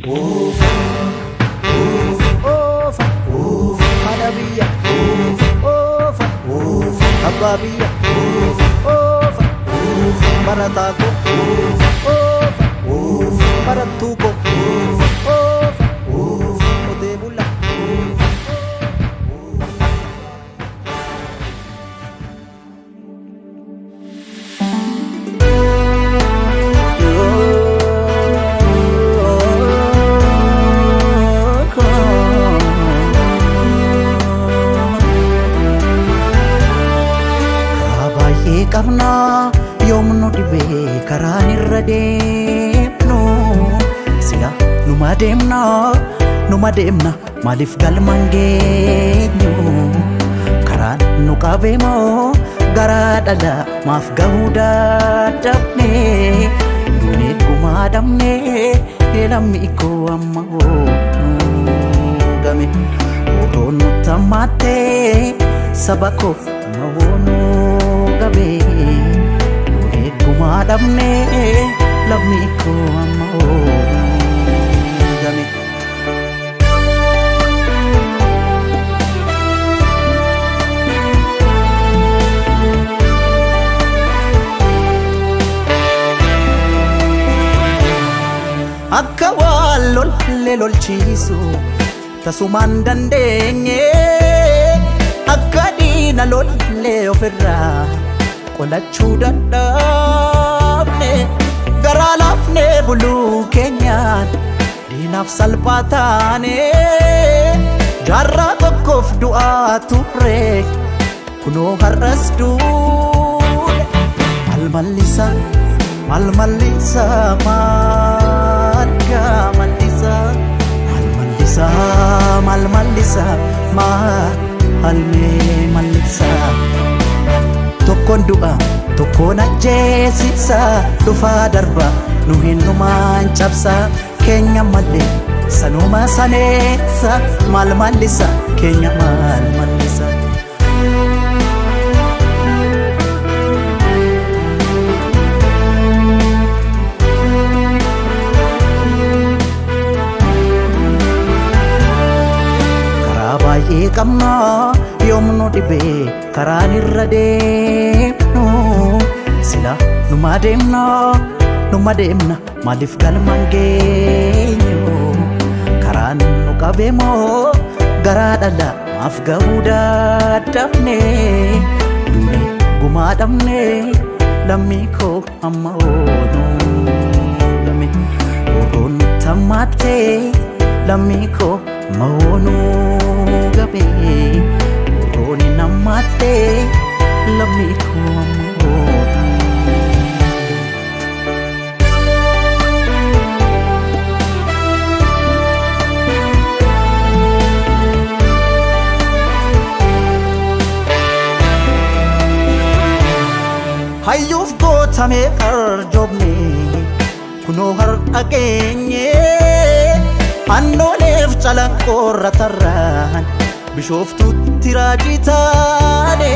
Oofa haadha biyya, oofa abbaa biyya, oofa barataa koo, oofa barattuu koo, oofa qotee bulaa. Karaa baay'ee qabna, yoom nu dhibee karaan irra deemnu? Sila numa deemna, numa deemna, maaliif galma hin geenyu? Karaan nu qabeemoo garaa dhala maaf gahuu dadhabne? Duunee gumaa dhabne, lammii koo amma hoo nu game? Oroon nutti hammaattee, saba koo amma hoo nu gabe? Duunee gumaa dhabne, lammii koo amma hoo nu game? Akka waan lollee lolchiisu tasumaan dandeenye, akka diina lollee ofirraa qolachuu dadhabne, garaa laafnee buluu keenyaan diinaaf salphaa taane. Jaarraa tokkoof du'aa turre, kunoo har'as duune. Maal mallisa, maal mallisa, maal gaa mallisa, maal mallisa, maal mallisa, maal mee mallisa? Tokkoon du'a, tokkoon ajjeesisa, dhufaa darba nu hinnumaan cabsa, keenya malee sanuma saneessa. Maal mallisa keenya, maal mallisa? Karaa baay'ee qabna, yoom nu dhibee karaan irra deemnu? Sila numa deemna, numa deemna, maaliif galma hin geenyu? Karaan nu qabeemoo garaa dhala maaf gahuu dadhabne? Duune gumaa dhabne, lammii koo amma oonuu game? Oroon nutti hammaattee, lammii koo amma oonuu gabe? Oroon hin hammaattee, lammii koo amma oonuu. Hayyuuf gootamee qarjoomne, kunoo har'a geenye. Annooleef calanqoorra tarraan Bishooftuutti raajii taane.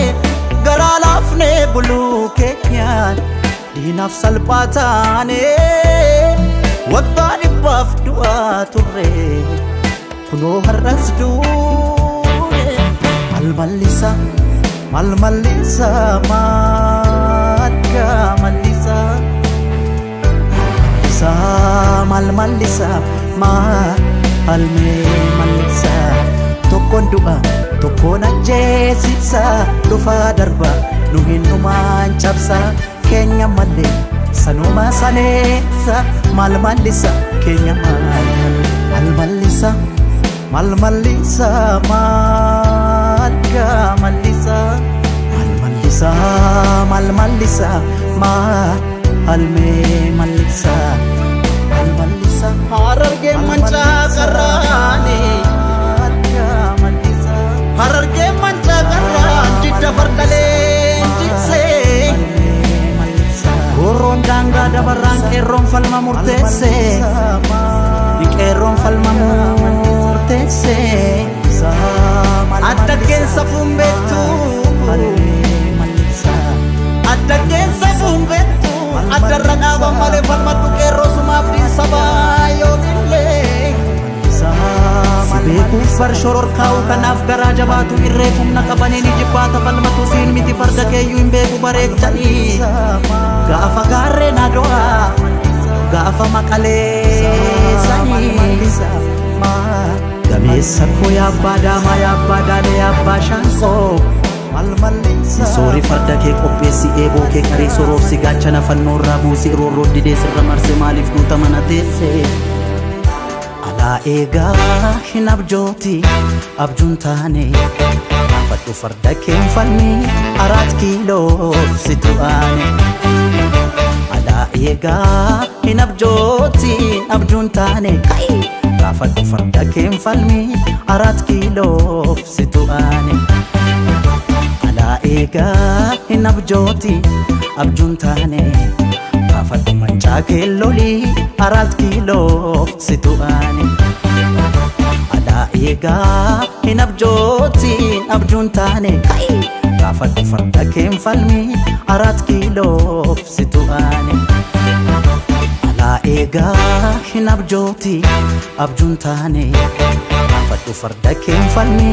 Garaa laafnee buluu keenyaan diinaaf salphaa taane. Waggaa 100f du'aa turre, kunoo har'as duune. Maal mallisa, maal mallisa, maal gaa mallisa, mallisa, maal mallisa, maal mee mallisa? Tokkoon du'a, tokkoon ajjeesisa, dhufaa darba nu hinnumaan cabsa, keenya malee sanuma saneessa. Maal mallisa keenya, maal maal mallisa, maal mallisa, maal gaa mallisa, maal mallisa, maal mallisa, maal mee mallisa, maal mallisa? Harargeen mancaa qarraani. Harargeen mancaa qarraan jidda farda leenjisee. Roorroon daangaa dabarraan qeerroon falma murteesse. Qeerroon falma murteesse. Adda keessa fuun beektu. Adda keessa fuun beektu. Addarra dhaaban malee falmadhu qeerroo sumaaf dhiisabaa yoomillee. bar shororkaa'u kanaaf garaa jabaatu irree humna qabaniin jibbaata falmatu siin miti farda keeyyuu hin beeku bareechanii gaafa gaarreen ado'aa gaafa maqaleessanii gameessa koo yaabbaa daamaa yaabbaa daalee yaabbaa shaanqoo soori farda kee qopheessi eeboo kee qarii soroorsi gaachana fannoorraa buusi roorroo didee sirra marse maaliif guuta mana teesse alaa eegaa hin abjooti abjuun taane gaafadhu farda keen falmi 4 kiiloo situ aane alaa eegaa hin abjooti abjuun taane gaafadhu farda keen falmi 4 kiiloo situ aane alaa eegaa hin abjooti abjuun taane gaafadhu mancaa keellolii 4 kiiloo situ aane alaa eegaa hin abjooti abjuun taane gaafadhu farda keen falmi 4 kiiloo situ aane alaa eegaa hin abjooti abjuun taane gaafadhu farda keen falmi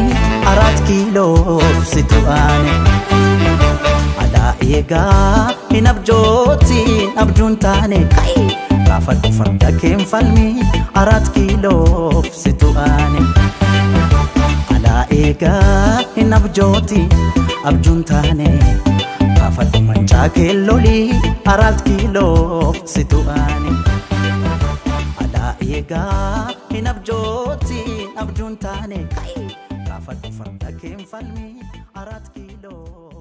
4 kiiloo situ aane alaa eegaa hin abjooti abjuun taane gaafadhu farda keen falmi 4 kiiloo situ aane alaa eegaa hin abjooti abjuun taane gaafadhu mancaa keellolii 4 kiiloo situ aane alaa eegaa hin abjooti abjuun taane gaafadhu farda keen falmi 4 kiiloo.